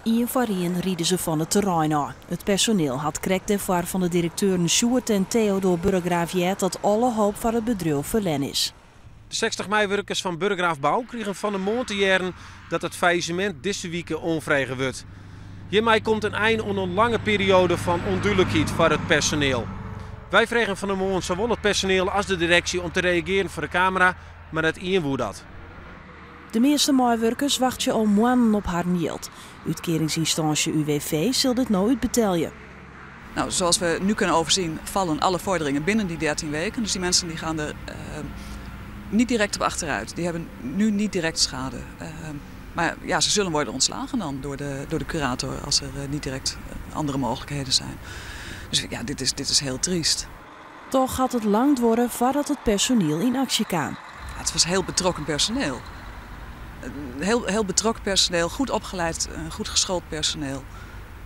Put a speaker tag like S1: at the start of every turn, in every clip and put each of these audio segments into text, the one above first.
S1: Ien foar ien ride se fan it terrein ôf. It personiel hat krekt dêrfoar fan de direkteuren Sjoerd en Theodor Burggraaff heard dat alle hoop foar it bedriuw ferlern is.
S2: De 60 meiwurkers fan Burggraaff Bouw krigen fan 'e moarn te hearren dat it fallisemint dizze wike oanfrege wurdt. Hjirmei komt in ein oan in lange perioade fan ûndúdlikheid foar it personiel. Wy fregen fan 'e moarn sawol it personiel as de direksje om te reagearjen foar de kamera, mar net ien woe dat.
S1: De measte meiwurkers wachtsje al moannen op harren jild. Útkearingsynstânsje UWV sil dit no útbetelje.
S3: Nou, zoals we nu kunnen overzien, vallen alle vorderingen binnen die 13 weken. Dus die mensen die gaan er niet direct op achteruit. Die hebben nu niet direct schade. Maar ja, ze zullen worden ontslagen dan door de curator als er niet direct andere mogelijkheden zijn. Dus ja, dit is heel triest.
S1: Dochs hat it lang duorre foardat it personiel yn aksje kaam.
S3: Ja, het was heel betrokken personeel. Heel, heel betrokken personeel, goed opgeleid, goed geschoold personeel.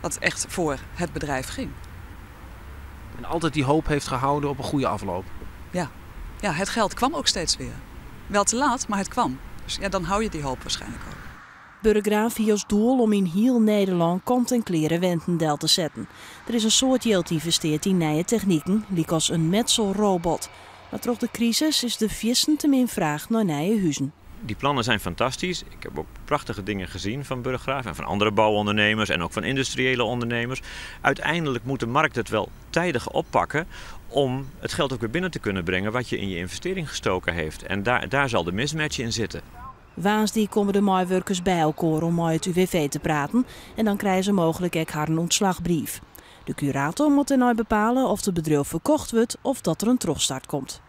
S3: Wat echt voor het bedrijf ging.
S2: En altijd die hoop heeft gehouden op een goede afloop.
S3: Ja, het geld kwam ook steeds weer. Wel te laat, maar het kwam. Dus ja, dan hou je die hoop waarschijnlijk ook.
S1: Burggraaff hie as doel om yn hiel Nederlân kant-en-kleare wenten del te setten. Der is in soad jild ynvestearre yn nije techniken, lykas in metselrobot. Mar troch de krisis is der fierstente min fraach nei nije huzen.
S4: Die plannen zijn fantastisch. Ik heb ook prachtige dingen gezien van Burggraaff en van andere bouwondernemers en ook van industriële ondernemers. Uiteindelijk moet de markt het wel tijdig oppakken om het geld ook weer binnen te kunnen brengen wat je in je investering gestoken heeft. En daar zal de mismatch in zitten.
S1: Woansdei komme de meiwurkers by elkoar om mei it UWV te praten en dan krije se mooglik ek harren ûntslachbrief. De kurator moat dêrnei bepale oft it bedriuw ferkocht wurdt of dat der in trochstart komt.